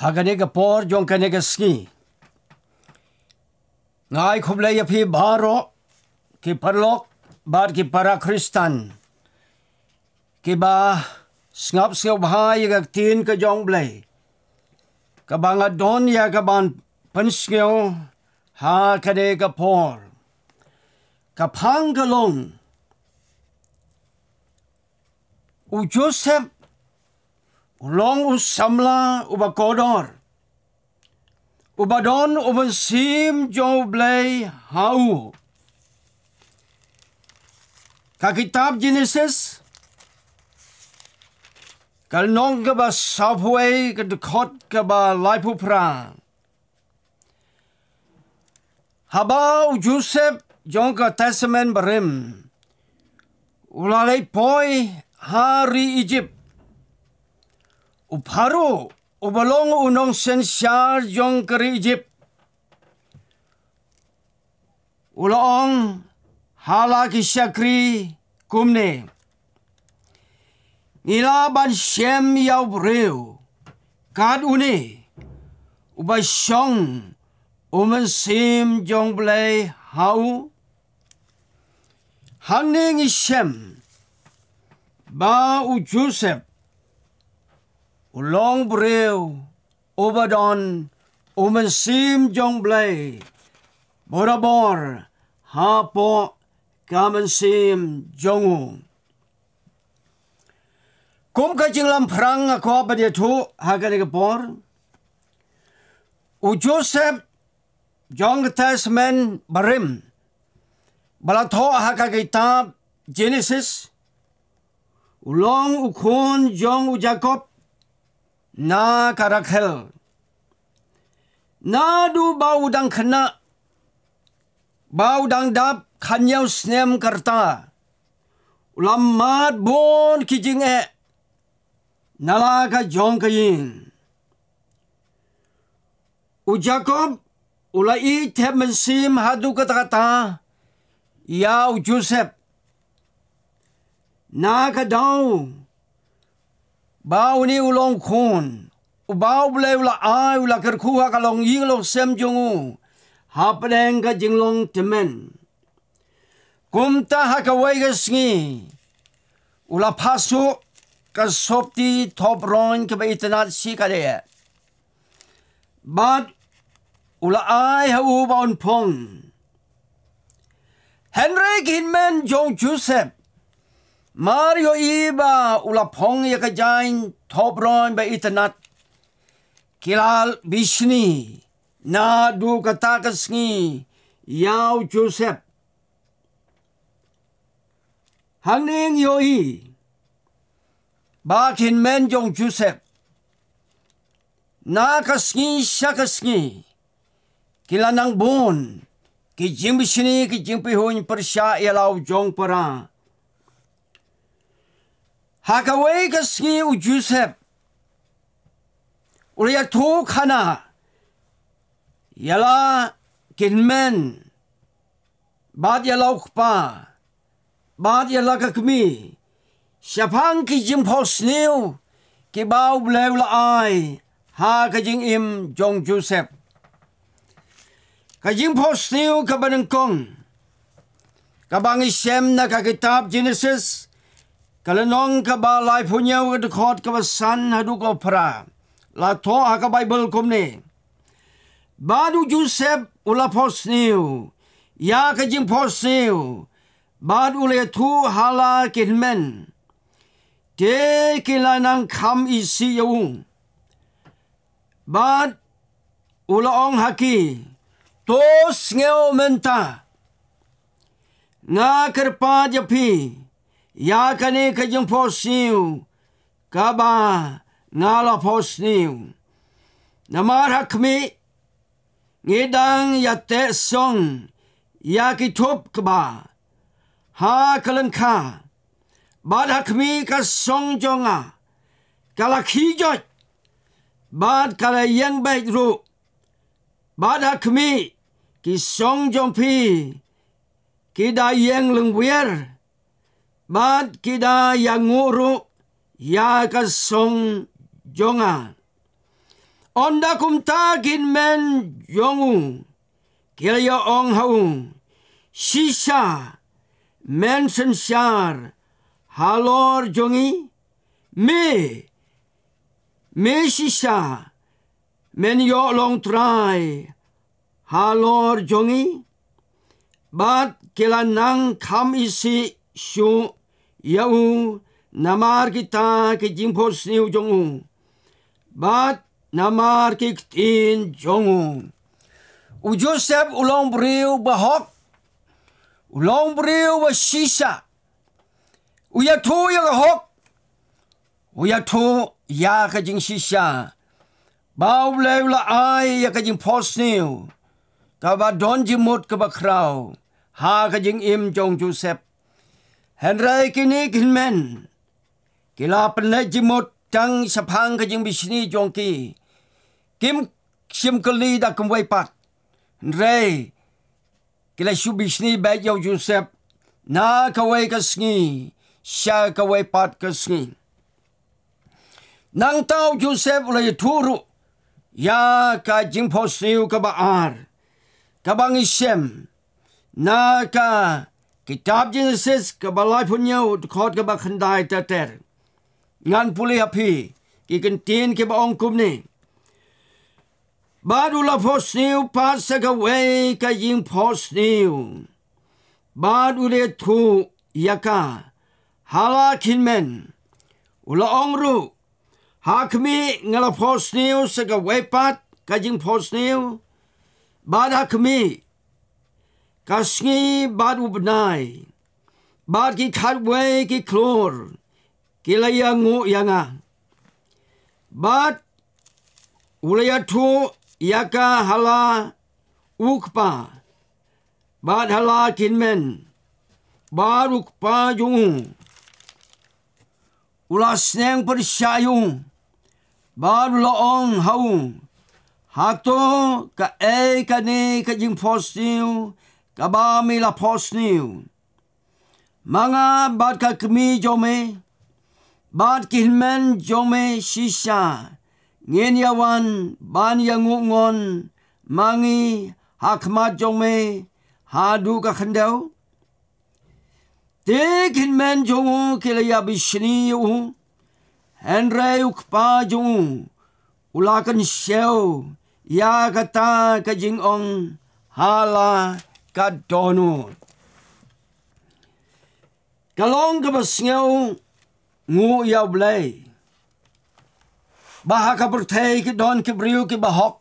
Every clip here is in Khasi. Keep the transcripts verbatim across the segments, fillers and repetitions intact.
Ha kane ka por jong kane ka sngi, nga ai khublei ïa phi baroh, ki paralok bad ki para Khristan kiba sngap sngewbha ïa ka ktien ka jong U Blei, kaba nga don ïa kaban pynsngew ha kane ka por. Ka phang ka long, u Joseph u long u samla uba kordor, uba don u Mynsiem jong U Blei ha u. Ka kitab Genesis, ka lynnong kaba sawphew wei, ka dkhot kaba laiphew phra. Haba u Joseph jong ka Testament Barim u la leit poi ha ri Egypt, u Pharaoh uba long u nongsynshar jong ka ri Egypt u la ong ha la ki shakri kumne: Ngi lah ban shem ïa u briew kat une uba shong u Mynsiem jong U Blei ha u? Hangne ngi shem ba u Joseph u long briew uba don u Mynsiem jong U Blei borabor hapoh ka mynsiem jong u. Kum ka jinglamphrang nga kwah ban ïathuh ha kane ka por, u Joseph jong ka Testament Barim ba la thoh ha ka kitab Genesis u long u khun jong u Jakob na ka Rakhel. Naduh ba u dang khynnah, ba u dang dap khathynñiew snem ka rta, u la mad bun ki jingeh na la ka jong ka ïing. U Jakob u la ïeit thep mynsiem haduh katta katta ïa u Joseph, na ka daw ba une u long khun uba U Blei u la ai, u la kyrkhu ha ka longïing longsem jong u hapdeng ka jinglong tymmen. Kumta ha kawei ka sngi u la phah shuh ka sopti thop rong kaba itynnad shikatdei, bad u la ai ha u ba un phong. Hynrei ki hynmen jong u Joseph, mar ïohi ba u la phong ïa ka jaiñ thop rong ba itynnad, ki la bishni naduh kata ka sngi ïa u Joseph. Hangne ngi ïohi ba ki hynmen jong u Joseph, na ka sngi sha ka sngi, ki la nang bun ki jingbishni, ki jingpyrhuh pyrshah ïa la u jong para. Ha kawei ka sngi u Joseph u la ïathuh khana ïa la ki hynmen, bad ïa la u kpa, bad ïa la ka kmie, shaphang ki jingphohsniew kiba U Blei u la ai ha ka jingim jong u Joseph. Ka jingphohsniew kaba nyngkong kaba ngi shem na ka kitab Genesis, ka lynnong kaba laiphew hynñiew, ka dkhot kaba san haduh kaba phra. La thoh ha ka Baibl kumne: Bad u Joseph u la phohsniew ïa ka jingphohsniew, bad u la ïathuh ha la ki hynmen, te ki la nang kham isih ïa u. Bad u la ong ha ki: To sngew mynta, nga kyrpad ïa phi ïa kane ka jingphohsniew kaba nga la phohsniew. Namar ha khmih, ngi dang ïateh song ïa ki thup kba ha ka lyngkha, bad ha khmih ka song jong nga ka la khih joit, bad ka la ïeng beit ruh, bad ha khmih ki song jong phi ki da ïeng lyngwiar, bad ki da ïanguh ruh ïa ka song jong nga. Ynda kumta ki hynmen jong u ki la ïa ong ha u, shisha men synshar halor jong ngi, me, me shisha men ïoh long trai halor jong ngi. Bad ki la nang kham isih shuh ïa u namar kita ki jingphohsniew jong u, bad namar ki ktien jong u. U Joseph u long briew ba hok, u long briew ba shisha. U ïathuh ïa ka hok, u ïathuh ïa ka jingshisha. Ba U Blei u la ai ïa ka jingphohsniew kaba don jingmut kaba khraw ha ka jingim jong Joseph. Hynrei kine ki hynmen ki la pynleit jingmut tang shaphang ka jingbishni jong ki. Kim shym kylli da kumwei pat. Hynrei ki la shu bishni beit ïa u Joseph na kawei ka sngi sha kawei pat ka sngi. Nangta u Joseph u la ïathuh ruh ïa ka jingphohsniew kaba ar, kaba ngi shem na ka kitab Jenesis kaba laiphew hynñiew, dkhot kaba khyndai ter ter. Ngan pule ha phi ki kyntien kiba ong kumne. Bad u la phohsniew pat sa kawei ka jingphohsniew, bad u la ïathuh ïa ka ha la ki hynmen. U la ong ruh, ha khmih, nga la phohsniew sa kawei pat ka jingphohsniew, bad ha khmih, ka sngi bad u bnai bad ki khatwei ki khlur ki la ïanguh ïa nga. Bad u la ïathuh ïa ka ha la u kpa bad ha la ki hynmen, bad u kpa jong u u la sneng pyrshah ïa u, bad u la ong ha u, hato kaei kane ka jingphohsniew kaba me la phohsniew? Ma nga bad ka kmie jong me bad ki hynmen jong me shisha ngin ïa wan ban ïanguh ngon ma ngi ha khmat jong me haduh ka khyndew? Te ki hynmen jong u ki la ïa bishni ïa u, hynrei u kpa jong u u la kynshew ïa kata ka jingong ha la ka dohnud. Ka long kaba sngew nguh ïa U Blei ba ha ka pyrthei ki don ki briew kiba hok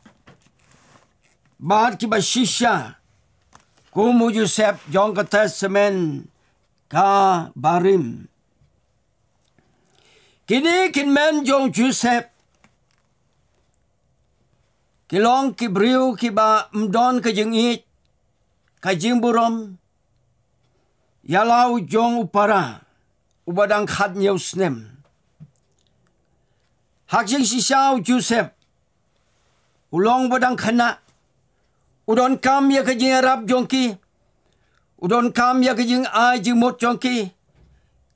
bad kiba shisha, kum u Joseph jong ka Testament kaba rim. Kine ki hynmen jong Joseph ki long ki briew kiba ym don ka jingïeit, ka jingburom ïa la u jong u para uba dang khathynñiew snem. Ha ka jingshisha u Joseph u long uba dang khynnah, u donkam ïa ka jingïarap jong ki, u donkam ïa ka jingai jingmut jong ki,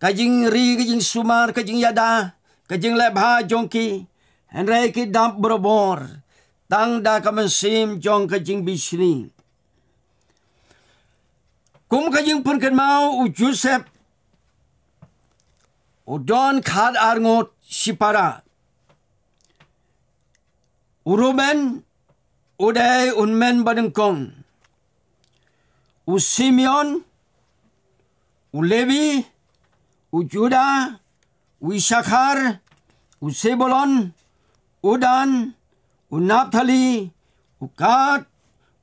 ka jingri ka jingsumar, ka jingïada, ka jingleh bha jong ki. Hynrei ki dap barabor tang da ka mynsiem jong ka jingbishni. Kum ka jingpynkynmaw, u Joseph u don khatar ngut shipara. U Ruben u dei u hynmen banyngkong, u Simeon, u Levi, u Juda, u Isakhar, u Sebulon, u Dan, u Naphtali, u Gad,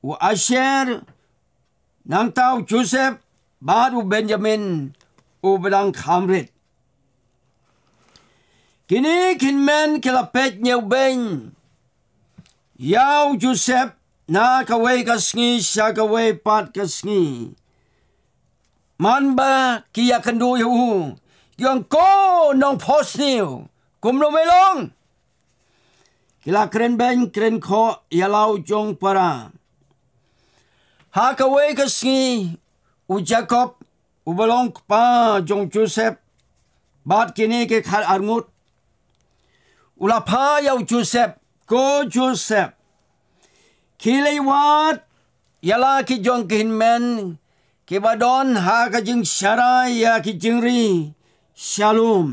u Asher, nangta u Joseph bad u Benjamin uba dang kham rit. Kine ki hynmen ki la peit ñiewbeiñ ïa u Joseph na kawei ka sngi sha kawei pat ka sngi. Man ba ki ïakynduh ïa u, ki ong, ko nongphohsniew, kumno me long? Ki la kren beiñ kren khoh ïa la u jong para. Ha kawei ka sngi u Jakob uba long kpa jong Joseph bad kine ki khatar ngut u la phah ïa u Joseph ko Joseph, khie leit wad ïa la ki jong ki hynmen kiba don ha ka jingsharai ïa ki jingri sha lum,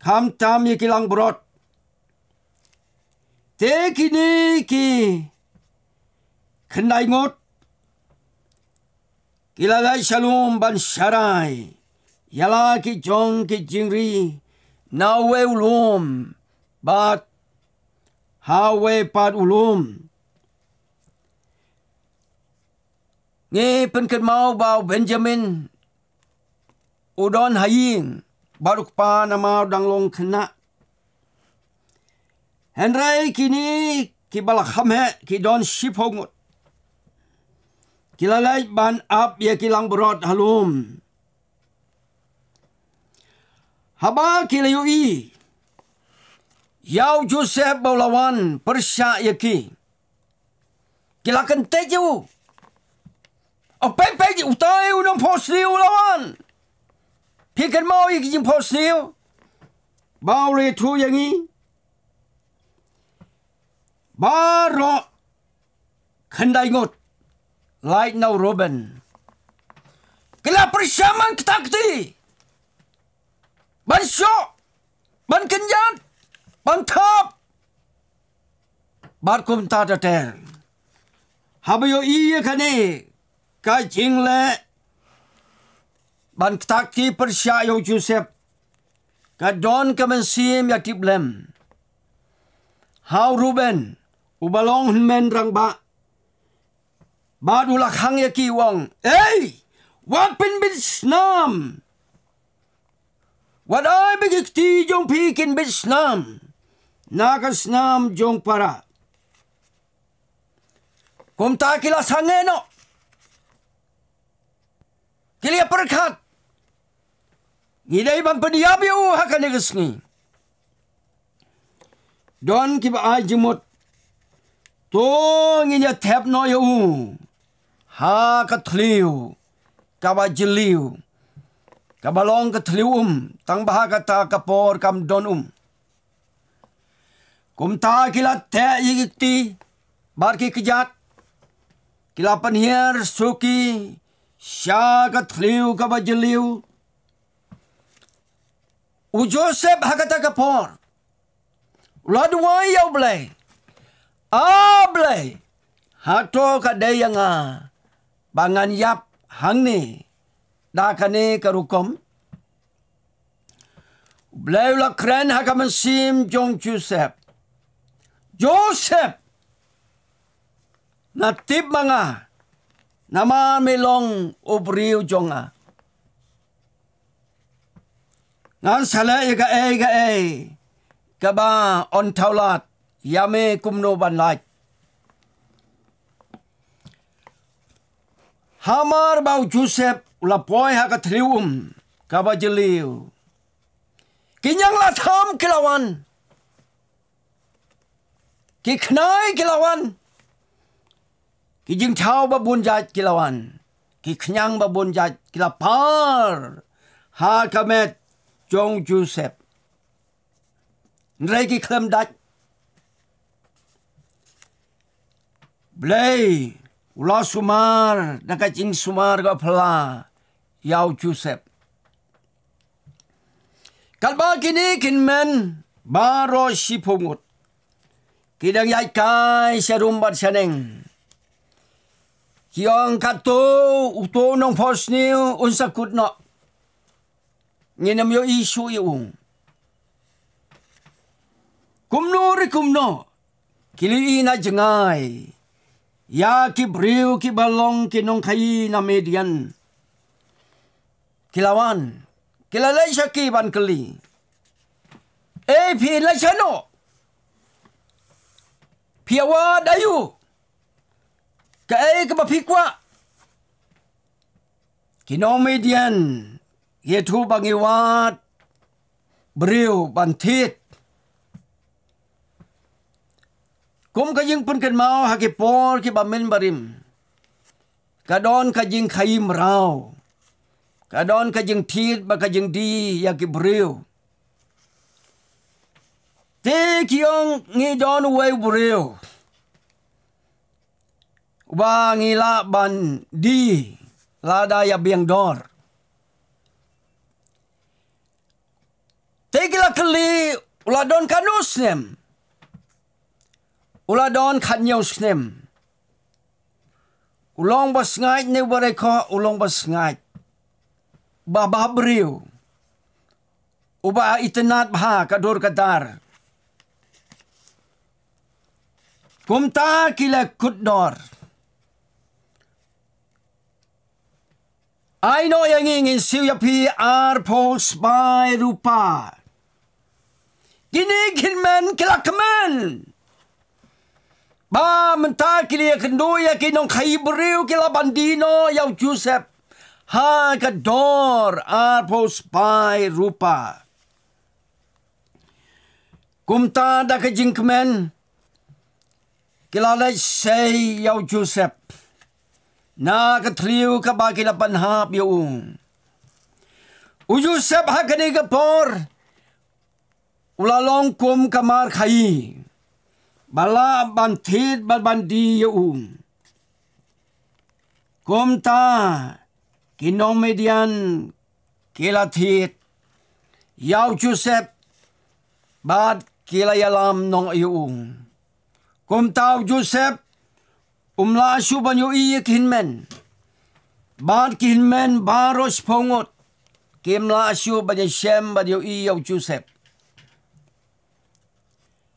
khamtam ïa ki langbrot. Te kine ki khyndai ngut ki la leit sha lum ban sharai ïa la ki jong ki jingri na uwei u lum bad ha uwei pat u lum. Ngi pynkynmaw ba u Benjamin u don ha ïing bad u kpa namar u dang long khynnah. Hynrei kine kiba la kham heh ki don shiphew ngut. Ki la leit ban ap ïa ki langbrot ha lum. Haba ki la ïohi ïa u Joseph ba u la wan pyrshah ïa ki, ki la kyntait ïa u. O peit, peit, utai u nongphohsniew u la wan. Phi kynmaw ïa ki jingphohsniew ba u la ïathuh ïa ngi? Baroh khyndai ngut, lait na u Reuben, ki la pyrshah man ktah kti ban shoh, ban kynjat, ban thap bad kumta ter ter. Haba ïohi ïa kane ka jingleh ban ktah kti pyrshah ïa u Joseph, ka don ka mynsiem ïatiplem ha u Reuben uba long hynmen rangbah. Bad u la khang ïa ki, u ong, "Ei, wat pynbit snam. Wat ai ba ki kti jong phi kin bit snam na ka snam jong para." Kumta ki la sangeh noh, ki la pyrkhat, "Ngi dei ban pynïap ïa u ha kane ka sngi. Don kiba ai jingmut, to ngin ïa thep noh ïa u ha ka thliew kaba jylliew, kaba long ka thliew um, tang ba ha kata ka por kam don um." Kumta ki la teh ïa ki kti bad ki kjat, ki la pynhiar suki sha ka thliew kaba jylliew. U Joseph ha kata ka por u la duwai ïa U Blei, "A Blei, hato ka dei ïa nga ba ngan ïap hangne da kane ka rukom?" U Blei u la kren ha ka mynsiem jong Joseph, "Joseph, nga tip ma nga, namar me long u briew jong nga. Ngan sa leh ïa kaei kaei kaba yn thaw lad ïa me kumno ban lait." Hamar ba u Joseph u la poi ha ka thliew um kaba jylliew, ki ñianglatham ki la wan, ki khnai ki la wan, ki jingthaw ba bun jait ki la wan, ki khñiang ba bun jait ki la par ha ka met jong Joseph. Hynrei ki khlem dait. Blei u la sumar da ka jingsumar ka phylla ïa u Joseph. Katba kine ki hynmen baroh shiphew ngut ki dang ïaid kai sharum bad shaneng, ki ong, "Katto uto u nongphohsniew un sa kut noh. Ngin ym ïohi shuh ïa u." Kumno re kumno, ki la ïohi na jngai ïa ki briew kiba long ki nongkhaïi na Midian. Ki la wan, ki la leit sha ki ban kylli, "Ei, phi leit shano? Phi ïa wad aïu? Kaei kaba phi kwah?" Ki nong Midian ki ïathuh ba ngi wad briew ban thied. Kum ka jingpynkynmaw ha ki por kiba mynbarim, ka don ka jingkhaïi mraw, ka don ka jingthied bad ka jingdie ïa ki briew. Te ki ong, ngi don uwei u briew uba ngi lah ban die lada ïa biang dor. Te ki la kylli, u la don katno snem? U la don khathynñiew snem. U long ba sngaid ne u ba rei khoh? U long ba sngaid. Ba, ba briew uba itynnad bha ka dur ka dar. Kumta ki la kut dor. Ai noh ïa ngi, ngin siew ïa phi arphew sbai rupa. Kine ki hynmen ki la kmen ba mynta ki la ïakynduh ïa ki nongkhaïi briew, ki lah ban die noh ïa u Joseph ha ka dor arphew sbai rupa. Kumta da ka jingkmen ki la leit sei ïa u Joseph na ka thliew kaba ki la pynhap ïa u. U Joseph ha kane ka por u la long kum ka mar khaïi ba lah ban thied bad ban die ïa u. Kumta ki nong Midian ki la thied ïa u Joseph bad ki la ïalam noh ïa u. Kumta u Joseph um lah shuh ban ïohi ïa ki hynmen, bad ki hynmen baroh shiphew ngut kim lah shuh ban ïashem ban ïohi ïa u Joseph.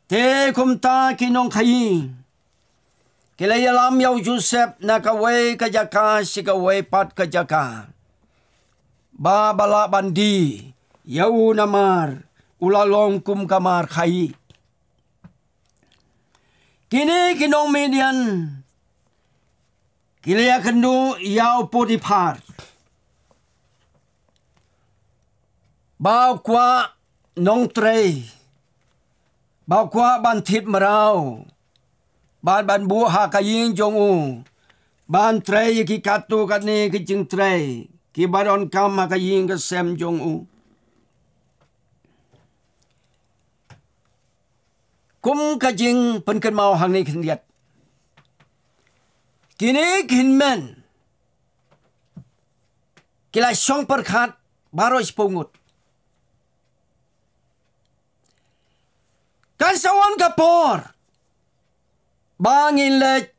Te kumta ki nongkhaïi ki la ïalam ïa u Joseph na kawei ka jaka sha kawei pat ka jaka, ba, ba lah ban die ïa u namar u la long kum ka mar khaïi. Kine ki nong Midian ki la ïakynduh ïa u Potiphar ba u kwah nongtrei, ba u kwah ban thied mraw bad ban buh ha ka ïing jong u, ban trei ïa ki katto katne ki jingtrei kiba donkam ha ka ïing ka sem jong u. Kum ka jingpynkynmaw hangne khyndiat, kine ki hynmen ki la shong pyrkhat baroh shiphew ngut. Kan sa wan ka por ba ngin leit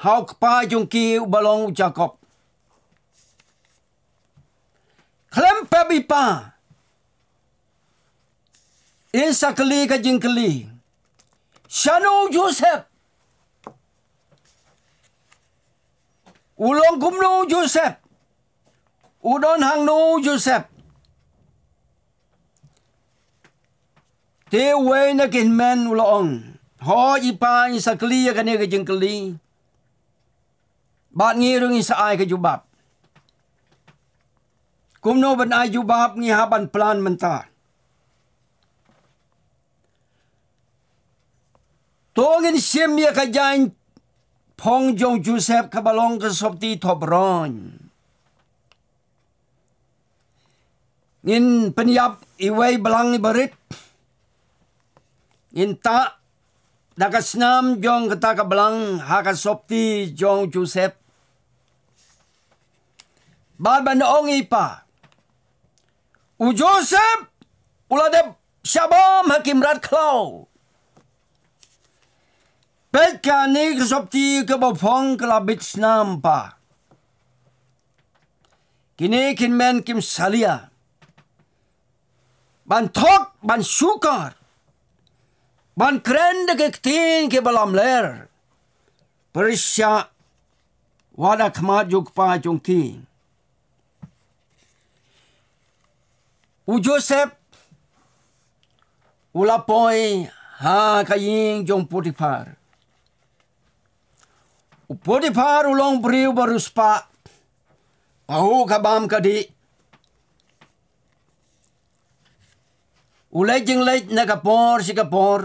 ha u kpa jong ki uba long u Jakob. Khlem pep i pa, in sa kylli ka jingkylli, shano u Joseph? U long kumno u Joseph? U don hangno u Joseph? Te uwei na ki hynmen u la ong, hooid i pa, in sa kylli ïa kane ka jingkylli, bad ngi ruh ngin sa ai ka jubab. Kumno ban ai jubab? Ngi hap ban plan mynta. To ngin shim ïa ka jaiñ phong jong u Joseph kaba long ka sopti thop rong. Ngin pynïap iwei blang iba rit, ngin tah da ka snam jong kata ka blang ha ka sopti jong u Joseph. Bad ban ong i pa, u Joseph u la dep shabam ha ki mrad khlaw. Peit, kane ka sopti kaba phong ka la bit snam pa. Kine ki hynmen kim salia ban thok, ban shukor, ban kren da ki ktien kiba lamler pyrshah wat ha khmat jong u kpa jong ki. U Joseph u la poi ha ka ïing jong u Potiphar. U Potiphar u long briew ba riewspah, ba huh ka bam ka dih. U leit jingleit na ka por sha ka por.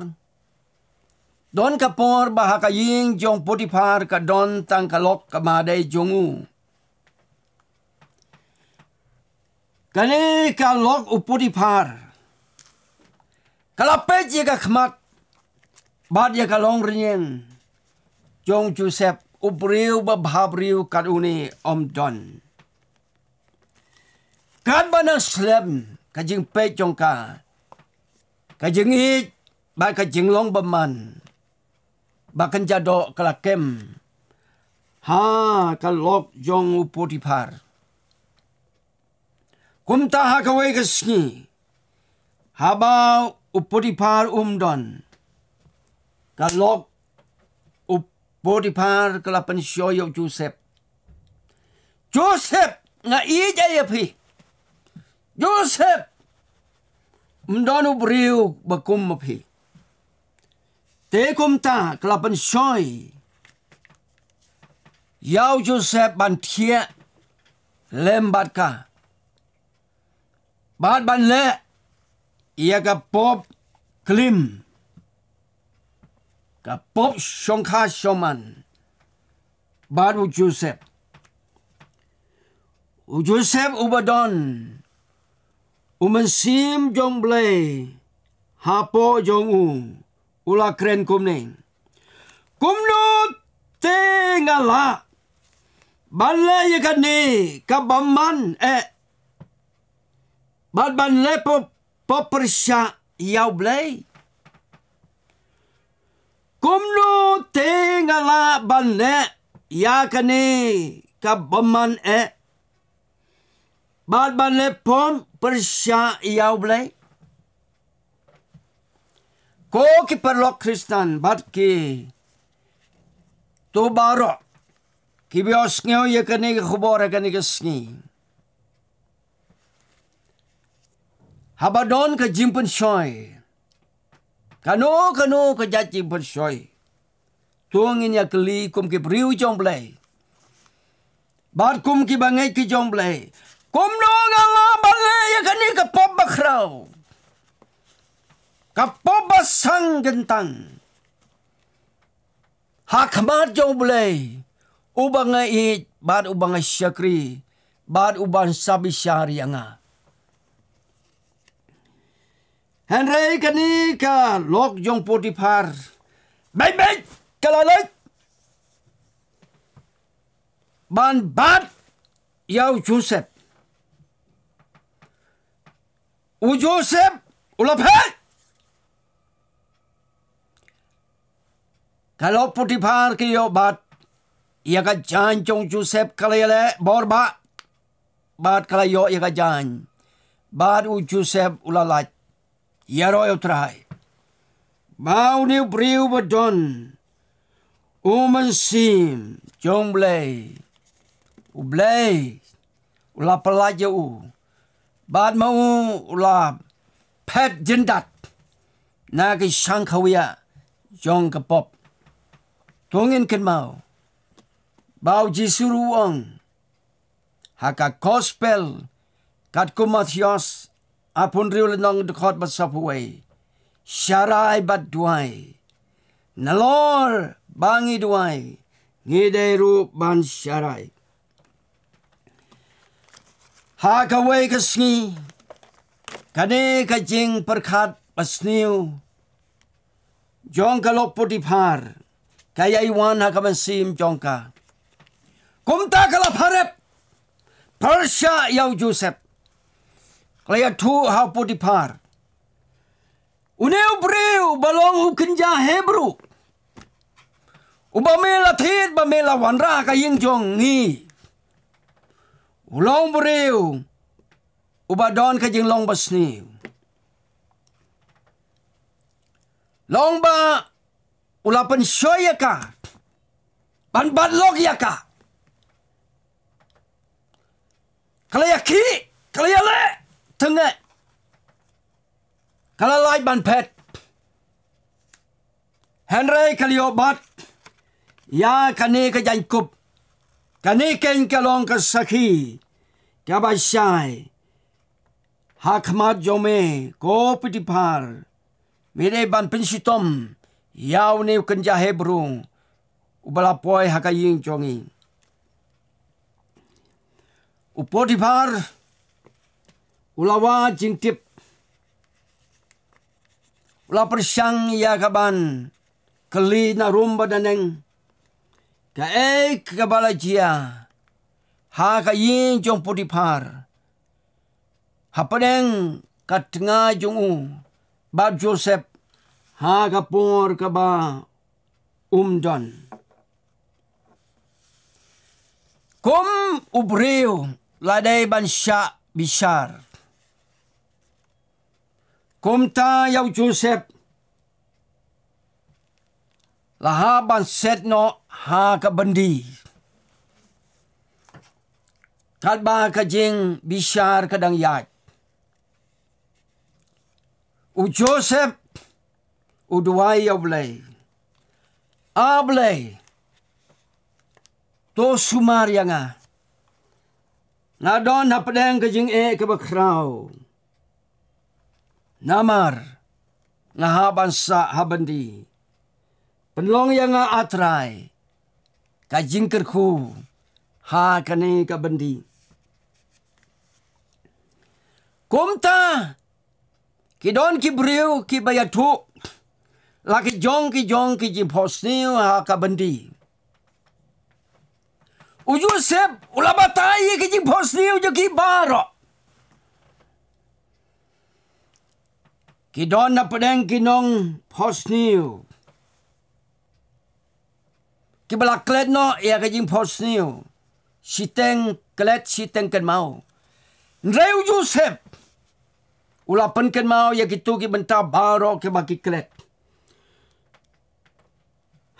Don ka por ba ha ka ïing jong u Potiphar ka don tang ka lok kaba dei jong u. Kane ka lok u Potiphar Ka la peit ïa ka khmat bad ïa ka longrynïeng jong Joseph, u briew ba bhabriew kat une um don. Katba na slem ka jingpeit jong ka, ka jingïeit bad ka jinglong bymman ba kynja doh ka la kem ha ka lok jong u Potiphar. Kumta ha kawei ka sngi, haba u Potiphar um don, ka lok u Potiphar ka la pynshoi ïa u Joseph. Joseph, nga ïeit ïa phi. Joseph, ym don u briew ba kum ma phi. Te kumta ka la pynshoi ïa u Joseph ban thiah lem bad ka, bad ban leh ïa ka pop klim, ka pop shongkha shongman bad u Joseph. U Joseph uba don u Mynsiem jong U Blei hapoh jong u, u la kren kumne: Kumno te nga lah ban leh ïa kane ka bymman eh, bad ban leh pop, pop pyrshah ïa U Blei? Kumno te nga lah ban leh ïa kane ka bymman eh, bad ban leh pop pyrshah ïa U Blei? Ko ki paralok Khristan bad kito baroh kiba ïohsngew ïa kane ka khubor ha kane ka sngi, haba don ka jingpynshoi, kano kano ka jait jingpynshoi, to ngin ïa kylli kum ki briew jong U Blei bad kum kiba ngeit ki jong U Blei: Kumno nga lah ban leh ïa kane ka pop bakhraw, ka pop basang kyntang ha khmat jong U Blei, uba nga ïeit bad uba nga shakri bad uban sa bishar ïa nga? Hynrei kane ka lok jong u Potiphar, beit beit, ka la leit ban bat ïa u Joseph. U Joseph u la phet. Ka lok Potiphar ka ïoh bat ïa ka jaiñ jong u Joseph, ka la ïaleh bor bah bad ka la ïoh ïa ka jaiñ. Bad u Joseph u la lait, ïaroh ïa U Trai ba une u briew ba don u Mynsiem jong U Blei, U Blei u la pyllait ïa u, bad ma u u la phet jyndat na ki shang khawiah jong ka pop. To ngin kynmaw ba u Jisu ruh u ong ha ka Gospel katkum u Mathaios, arphew hynriew lynnong, dkhot ba sawphew wei: Sharai bad duwai. Nalor ba ngi duwai, ngi dei ruh ban sharai. Ha kawei ka sngi, kane ka jingpyrkhat basniew jong ka lok Potiphar ka ïai wan ha ka mynsiem jong ka. Kumta ka la pharep pyrshah ïa u Joseph. Ka la ïathuh ha u Potiphar: Une u briew ba long u kynja Hebru, uba me la thied ba me la wanrah ha ka ïing jong ngi, u long u briew uba don ka jinglong basniew. Long ba u la pynshoi ïa ka ban bat lok ïa ka. Ka la ïakhih, ka la ïaleh, teng eh ka la lait ban phet. Hynrei ka la ïoh bat ïa kane ka jaiñkup. Kane keiñ ka long ka sakhi kaba shai ha khmat jong me, ko Potiphar, me dei ban pynshitom ïa une u kynja Hebru uba la poi ha ka ïing jong ngi. U Potiphar u la wad jingtip u la pyrshang ïa ka ban kylli na rum bad naneng kaei kaba la jia ha ka ïing jong Potiphar hapdeng ka tnga jong u bad Joseph ha ka por kaba um don. Kum u briew la dei ban shah bishar. Kumta ïa u Joseph la hap ban set noh ha ka byndi katba ka jingbishar ka dang ïaid. U Joseph u duwai ïa U Blei, A Blei, to sumar ïa nga. Nga don hapdeng ka jingeh kaba khraw. Namar nga hap ban sah ha byndi. Pynlong ïa nga, A Trai, ka jingkyrkhu ha kane ka byndi. Kumta ki don ki briew kiba ïathuh la ki jong ki jong ki jingphosniew ha ka byndi. U Joseph u la batai ïa ki jingphosniew jong ki baroh. Ki don hapdeng ki nongphosniew kiba la klet noh ïa ka jingphosniew shiteng klet shiteng kynmaw. Hynrei u Joseph u la pynkynmaw ïa kito ki bynta baroh kiba ki klet.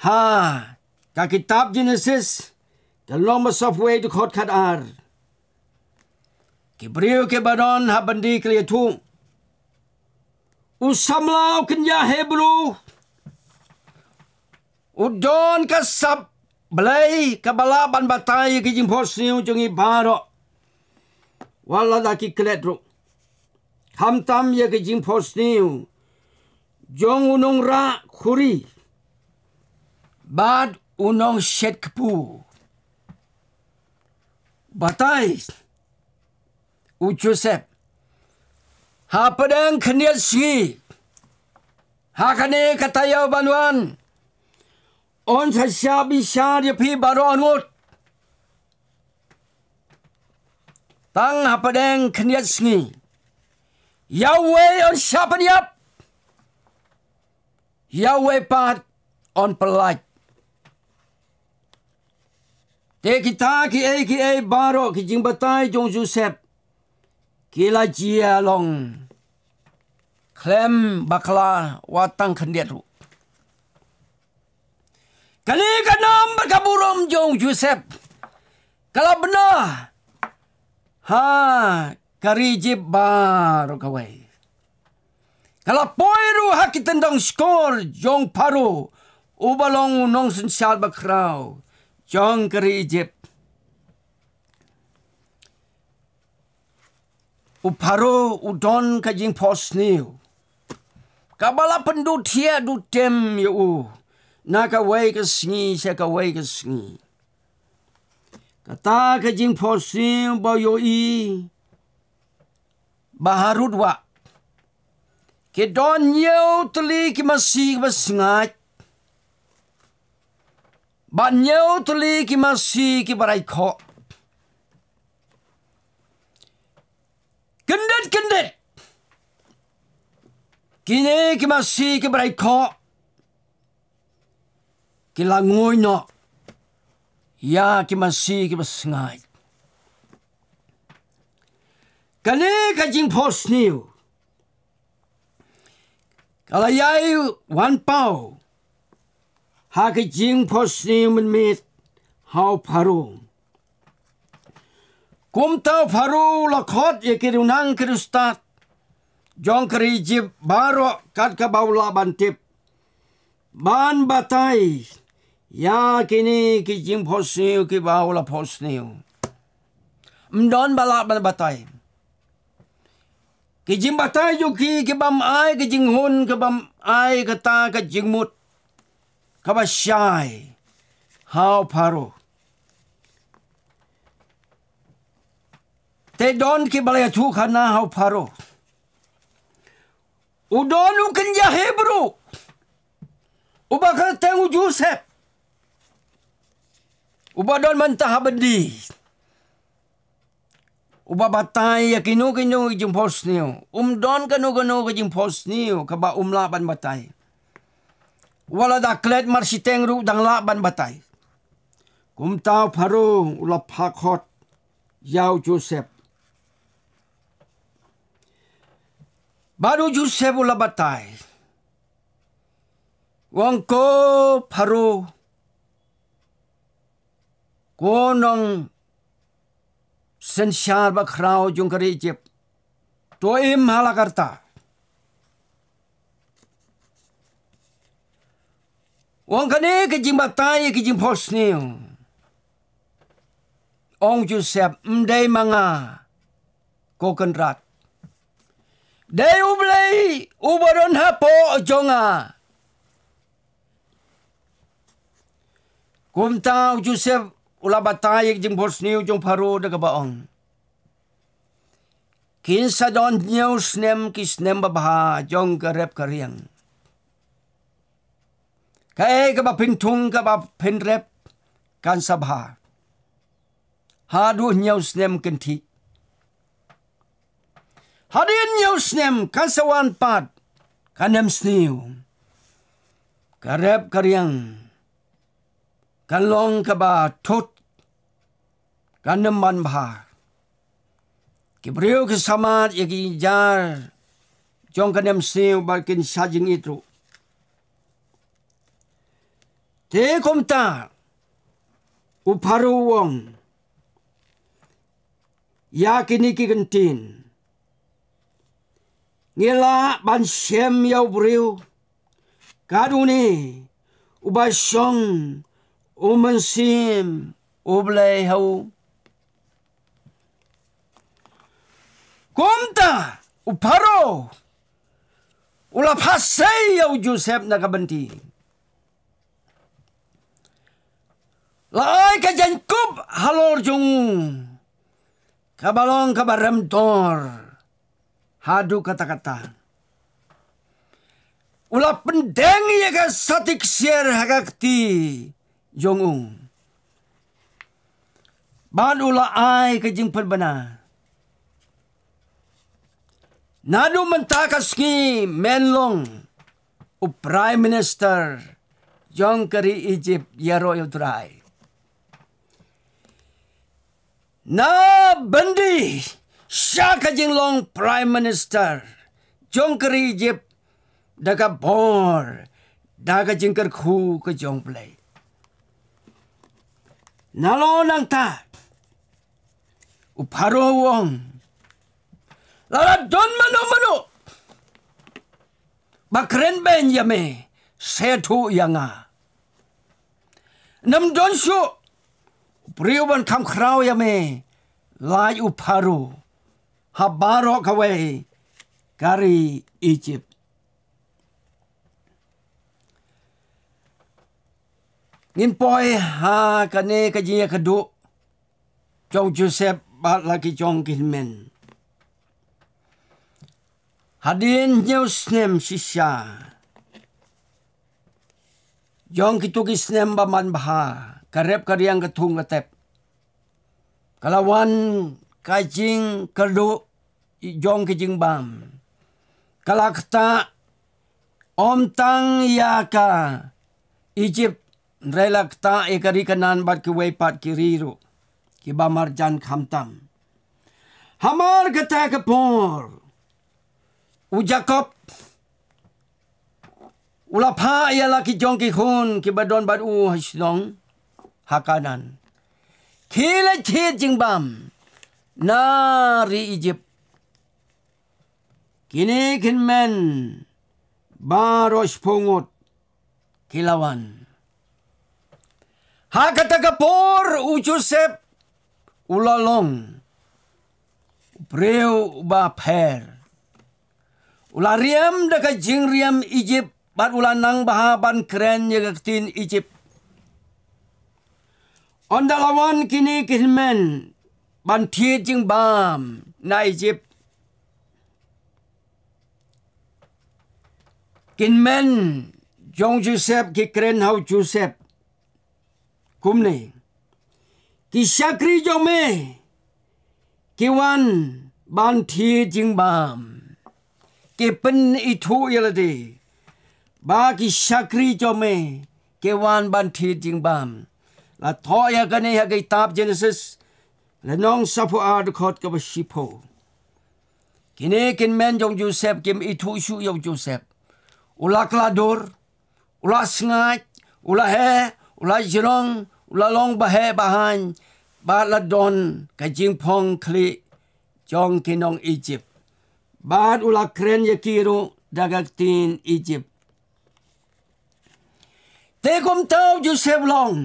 Ha ka kitab Genesis ka lynnong ba sawphew wei, dkhot khatar, ki briew kiba don ha byndi ki la ïathuh, u samla u kynja Hebru u don ka sap Blei kaba lah ban batai ïa ki jingphosniew jong ngi baroh wat lada ki klet ruh. Khamtam ïa ki jingphosniew jong u nongrah khuri bad u nongshet kpu. Batai u Joseph, hapdeng khyndiat sngi ha kane ka taïew ban wan, yn sa shah bishar ïa phi baroh arngut. Tang hapdeng khyndiat sngi ïa uwei yn shah pynïap, ïa uwei pat yn pyllait. Te kita kiei kiei baroh ki jingbatai jong u Joseph ki la jia long khlem bakla wat tang khyndiat ruh. Kane ka nam bad ka burom jong u Joseph ka la bna ha ka ri Ijipt baroh kawei. Ka la poi ruh ha ki tyndong shkor jong Pharaoh uba long u nongsynshar bakhraw jong ka ri Ijipt. U Pharaoh u don ka jingphosniew kaba la pynduh thiah duh tem ïa u na kawei ka sngi sha kawei ka sngi. Kata ka jingphosniew ba u ïohi ba harud wah ki don hynñiew tylli ki masi kiba sngaid bad hynñiew tylli ki masi kiba raikhoh. Kyndit kyndit kine ki masi kiba raikhoh ki la nguid noh ïa ki masi kiba sngaid. Kane ka jingphosniew ka la ïai wan paw ha ka jingphosniew mynmiet ha u Pharaoh. Kumta u Pharaoh u la khot ïa ki riewniam ki riewstad jong ka ri Ijipt baroh kat kaba u lah ban tip ban batai ïa kine ki jingphosniew kiba u la phosniew. Ym don ba lah ban batai. Ki jingbatai jong ki ki bym ai ka jinghun, ki bym ai kata ka jingmut kaba shai ha u Pharaoh. Te don kiba la ïathuhkhana ha u Pharaoh. U don u kynja Hebru uba kyrteng u Joseph, uba don mynta ha byndi, uba batai ïa kino kino ki jingphohsniew. Um don kano kano ki jingphohsniew kaba um lah ban batai. Wat la da klet marshiteng ruh dang lah ban batai. Kumta u Pharaoh u la phah khot ïa u Joseph. Bad u Joseph u la batai. U ong, ko Pharaoh, ko nongsynshar bakhraw jong ka ri Ijipt, to im ha la ka rta. U ong, kane ka jingbatai ïa ki jingphohsniew, ong u Joseph, ym dei ma nga, ko Kynrad. Dei U Blei uba don hapoh jong nga. Kumta u Joseph u la batai ïa ki jingphohsniew jong u Pharaoh da kaba ong, kin sa don hynñiew snem ki snem babha jong ka rep ka riang. Kaei kaba phin thung, kaba phin rep, kan sa bha. Haduh hynñiew snem kynthih. Hadien hynñiew snem kan sa wan pat ka nemsniew. Ka rep ka riang kan long kaba thut, kan ym ban bha. Ki briew ki sa mad ïa ki jar jong ka nemsniew bad kin sa jingit ruh. Te kumta u Pharaoh u ong ïa kine ki kyntien, ngi lah ban shem ïa u briew kat une uba shong u Mynsiem U Blei ha u? Kumta u Pharaoh u la phah sei ïa u Joseph na ka bynti, la ai ka jaiñkup halor jong u kaba long kaba rem dor haduh katta katta. U la pyndeng ïa ka sati ksiar ha ka kti jong u bad u la ai ka jingpynbna. Naduh mynta ka sngi men long u Prime Minister jong ka ri Ijipt ïaroh ïa U Trai. Na byndi sha ka jinglong Prime Minister jong ka ri Ijipt da ka bor, da ka jingkyrkhu ka jong U Blei. Nalor nangta u Pharaoh u ong, lada don mano mano ba kren beiñ ïa me, sa ïathuh ïa nga. Ym don shuh u briew ban kham khraw ïa me, lait u Pharaoh, ha baroh kawei ka ri Ijipt. Ngin poi ha kane ka jingïakynduh jong u Joseph bad la ki jong ki hynmen. Hadien hynñiew snem shisha jong kito ki snem ba man bha, ka rep ka riang ka thung ka tep, ka la wan ka jingkyrduh jong ki jingbam. Ka la ktah ym tang ïa ka Ijipt, hynrei la ktah ïa ka ri Kanaan bad kiwei pat ki ri ruh kiba marjan khamtam. Hamar kata ka por u Jakob u la phah ïa la ki jong ki khun kiba don bad u ha shnong ha Kanaan, ki leit thied jingbam na ri Ijipt. Kine ki hynmen baroh shiphew ngut ki la wan. Ha kata ka por u Joseph u la long u briew uba pher. U la riam da ka jingriam Ijipt bad u la nang bha ban kren ïa ka ktien Ijipt. Ynda la wan kine ki hynmen ban thied jingbam na Ijipt, Ki hynmen jong Joseph ki kren ha u Joseph kumne, ki shakri jong me ki wan ban thied jingbam. Ki pynithuh ïa lade ba ki shakri jong me ki wan ban thied jingbam. La thoh ïa kane ha ka kitab Genesis, lynnong saphew ar, dkhot kaba shiphew. Kine ki hynmen jong Joseph kim ithuh shuh ïa u Joseph. U la kla dur, u la sngaid, u la heh, u la jrong, u la long baheh bahaiñ, bad la don ka jingphong khlieh jong ki nong Egypt. Bad u la kren ïa ki ruh da ka ktien Egypt. Te kumta u Joseph u la ong,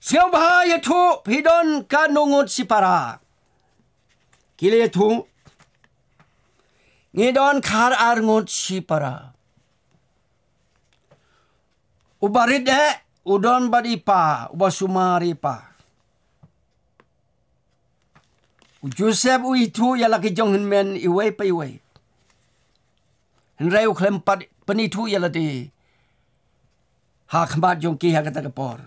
sngewbha ïathuh, phi don katno ngut shipara? Ki la ïathuh, ngi don khatar ngut shipara. U barit eh u don bad i pa, uba sumar i pa. U Joseph u ithuh ïa la ki jong hynmen iwei pa iwei. Hynrei u khlem pat pynithuh ïa lade ha khmat jong ki ha kata ka por.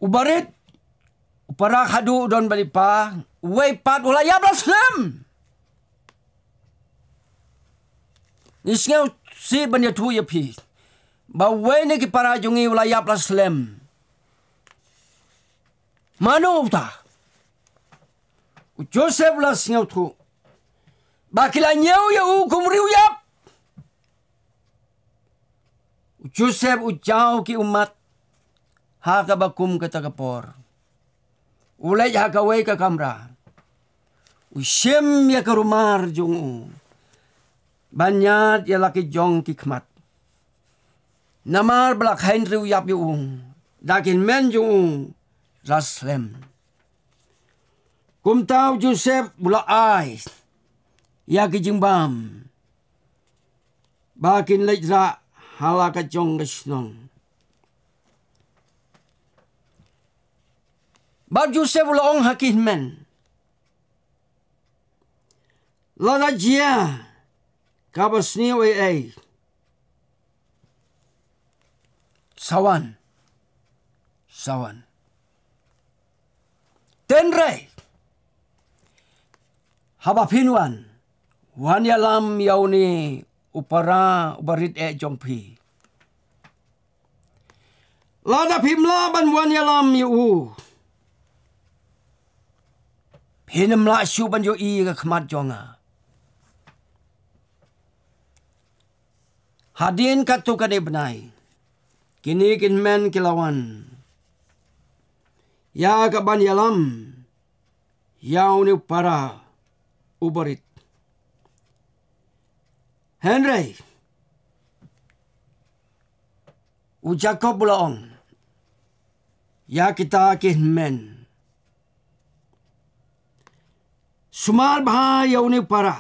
U barit, u para khadduh u don bad i pa, uwei pat u la ïap la slem. Ngi sngewsih ban ïathuh ïa phi ba uwei na ki para jong ngi u la ïap la slem. Mano uta? U Joseph u la sngewthuh ba ki la ñiew ïa u kum riewïap. U Joseph u jaw ki ummat ha kaba kum kata ka por. U leit ha kawei ka kamra. U shim ïa ka rumar jong u ban ñiad ïa la ki jong ki khmat. Namar ba la kheiñ riewïap ïa u da ki hynmen jong u la slem. Kumta u Joseph u la ai ïa ki jingbam ba kin leit rah ha la ka jong ka shnong. Bad u Joseph u la ong ha ki hynmen, lada jia kaba sniew ei ei, sa wan, sa wan. Hynrei haba phin wan, wan ïalam ïa une u para u barit eh jong phi. Lada phim lah ban wan ïalam ïa u, phin ym lah shuh ban ïohi ïa ka khmat jong nga. Hadien katto katne bnai, kine ki hynmen ki la wan ïa ka ban ïalam ïa une u para u barit. Hynrei u Jakob u la ong ïa kita ki hynmen, sumar bha ïa une u para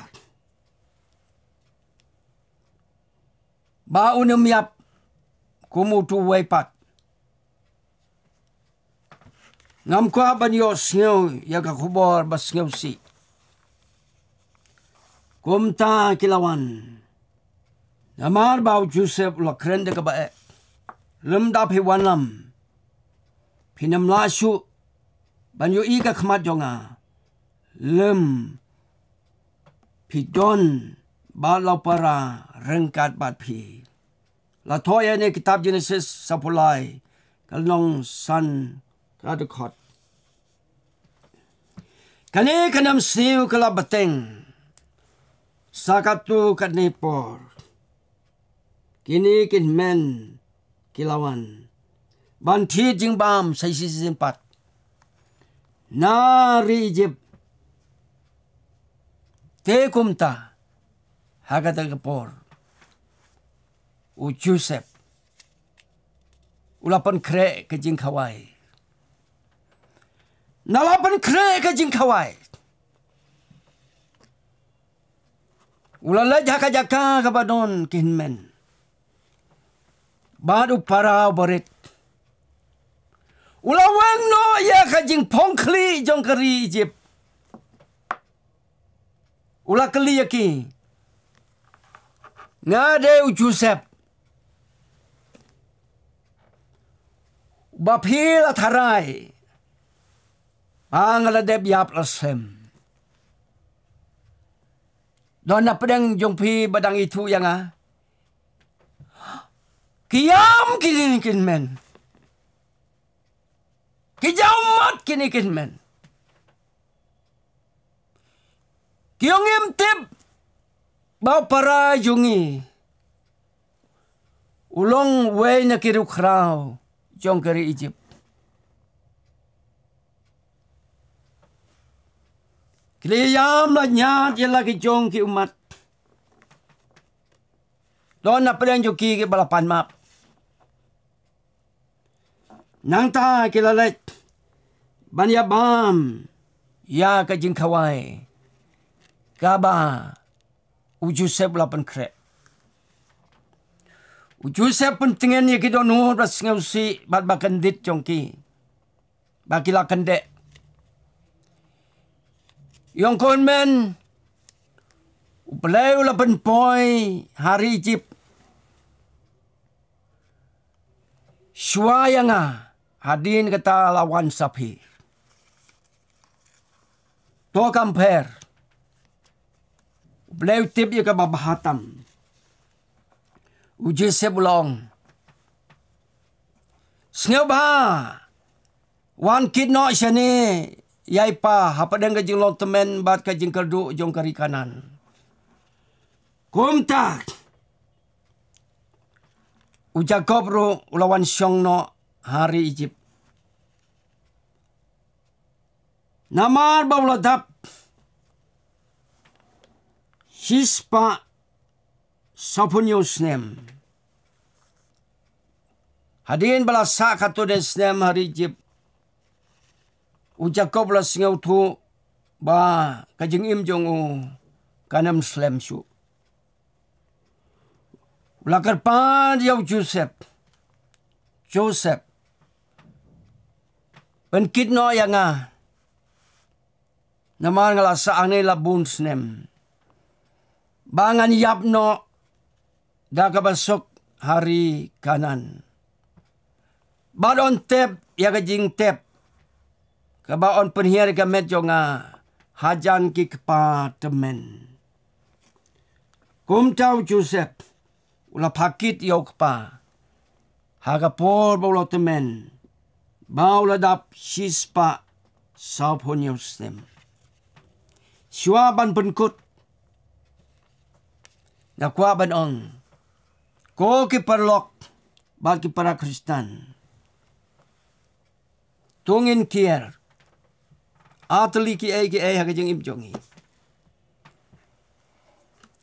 ba un ym ïap kum utu uwei pat. Ngam kwah ban ïohsngew ïa ka khubor ba sngewsih. Kumta ki la wan. Namar ba u Joseph u la kren da kaba eh, lymda phi wan ïalam, phin ym lah shuh ban ïohi ka khmat jong nga. Lym, phi don bad la u para ryngkat bad phi. La thoh ïa kane kitab Genesis saphew lai, ka lynnong san, ka dkhot. Kane ka nemsniew ka la bteng sa katto katne por. Kine ki hynmen ki la wan ban thied jingbam sa shisien pat na ri Egypt. Te kumta ha kata ka por u Joseph u la pynkhreh ka jingkhawai. Na la pynkhreh ka jingkhawai, u la leit ha ka jaka kaba don ki hynmen bad u para u barit. U la weng noh ïa ka jingphong khlieh jong ka ri Egypt. U la kylli ïa ki, Nga dei u Joseph, ba phi la tharai ba nga la dep ïap la slem. Don na pdeng jong phi ba dang ithuh ïa nga? Ki ïam kine ki hynmen. Ki jaw mat kine ki hynmen. Ki ong im tip ba u para jong ngi u long uwei na ki riewkhraw jong ka ri Egypt. Ki la ïam la ñiad ïa la ki jong ki ummat. Don na pdeng jong ki kiba la pan map. Nangta ki la leit ban ïa bam ïa ka jingkhawai kaba u Joseph u la pynkhreh. U Joseph pyntngen ïa ki dohnud ba sngewsih bad ba kyndit jong ki ba ki la kyndeh. Ïong khun men, U Blei u la pynpoi ha ri Egypt shuwa ïa nga, hadien kata la wan sa phi. To kam pher. U Blei u tip ïa kaba bha tam. U Joseph u la ong, sngewbha wan kit noh shane ïa i pa ha pdeng ka jinglong tymmen bad ka jingkyrduh jong ka ri Kanaan. Kumta u Jakob ruh u la wan shong noh ha ri Egypt. Namar ba u la dap shispah sawphew hynñiew snem. Hadien ba la sah katto katne snem ha ri Egypt, u Jakob u la sngewthuh ba ka jingim jong u kan ym slem shuh. U la kyrpad ïa u Joseph, Joseph, pynkit noh ïa nga. Namar nga la sah hangne la bun snem. Ba ngan ïap noh da kaba suk ha ri Kanaan. Bad yn tep ïa ka jingtep kaba yn pynhiar ïa ka met jong nga hajan ki kpa tymmen. Kumta u Joseph u la phah kit ïa u kpa ha ka por ba u la tymmen, ba u la dap shispah sawphew hynñiew snem. Shuwa ban pynkut, nga kwah ban ong, ko ki paralok bad ki para Khristan, to ngin kiar. Ar tylli kiei kiei ha ka jingim jong ngi.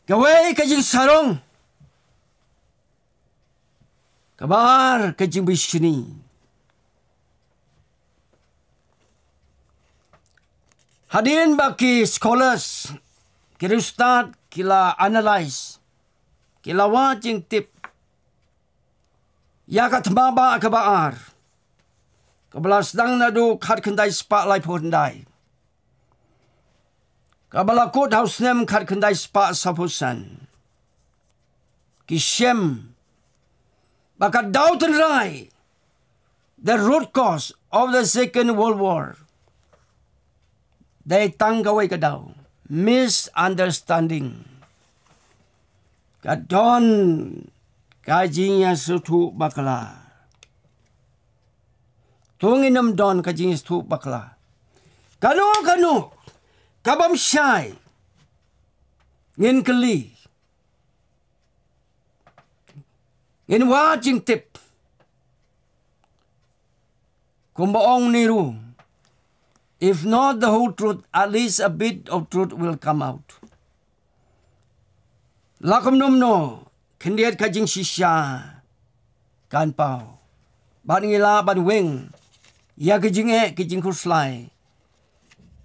Kawei ka jingsarong. Kaba ar ka jingbishni. Hadien ba ki scholars, ki riewstad, ki la analyse, ki la wad jingtip ïa ka thma ba kaba ar, kaba la sdang naduh khatkhyndai spah laiphew khyndai, kaba la kut ha u snem khatkhyndai spah sawphew san. Ki shem ba ka daw tynrai, the root cause of the Second World War, dei tang kawei ka daw, misunderstanding. Ka don ka jingïasngewthuh bakla. To ngin ym don ka jingïasngewthuh bakla. Kano kano ka bym shai, ngin kylli, ngin wad jingtip. Kumba ong Nehru, if not the whole truth, at least a bit of truth will come out. La kumno kumno, khyndiat ka jingshisha kan paw. Bad ngi lah ban weng ïa ki jingeh ki jingkhuslai,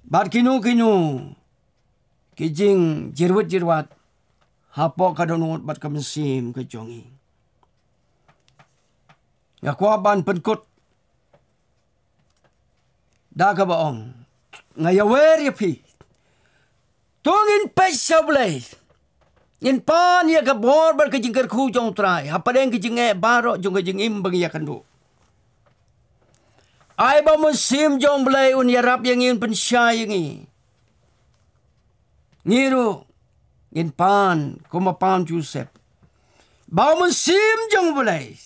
bad kino kino ki jingjyrwit jyrwat hapoh ka dohnud bad ka mynsiem ka jong ngi. Nga kwah ban pynkut da kaba ong, nga ïawer ïa phi, to ngin peit sha U Blei. Ngin pan ïa ka bor bad ka jingkyrkhu jong U Trai hapdeng ki jingeh baroh jong ka jingim ba ngi ïakynduh. Ai ba U Mynsiem jong U Blei un ïarap ïa ngi, un pynshai ïa ngi. Ngi ruh ngin pan kum u Pam Joseph, ba U Mynsiem jong U Blei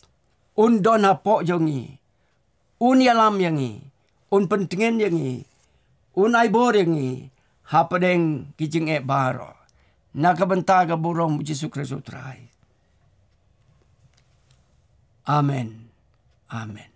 un don hapoh jong ngi, un ïalam ïa ngi, un pyntngen ïa ngi, un ai bor ïa ngi hapdeng ki jingeh baroh, na ka bynta ka burom U Jisu Khrist U Trai. Amen. Amen.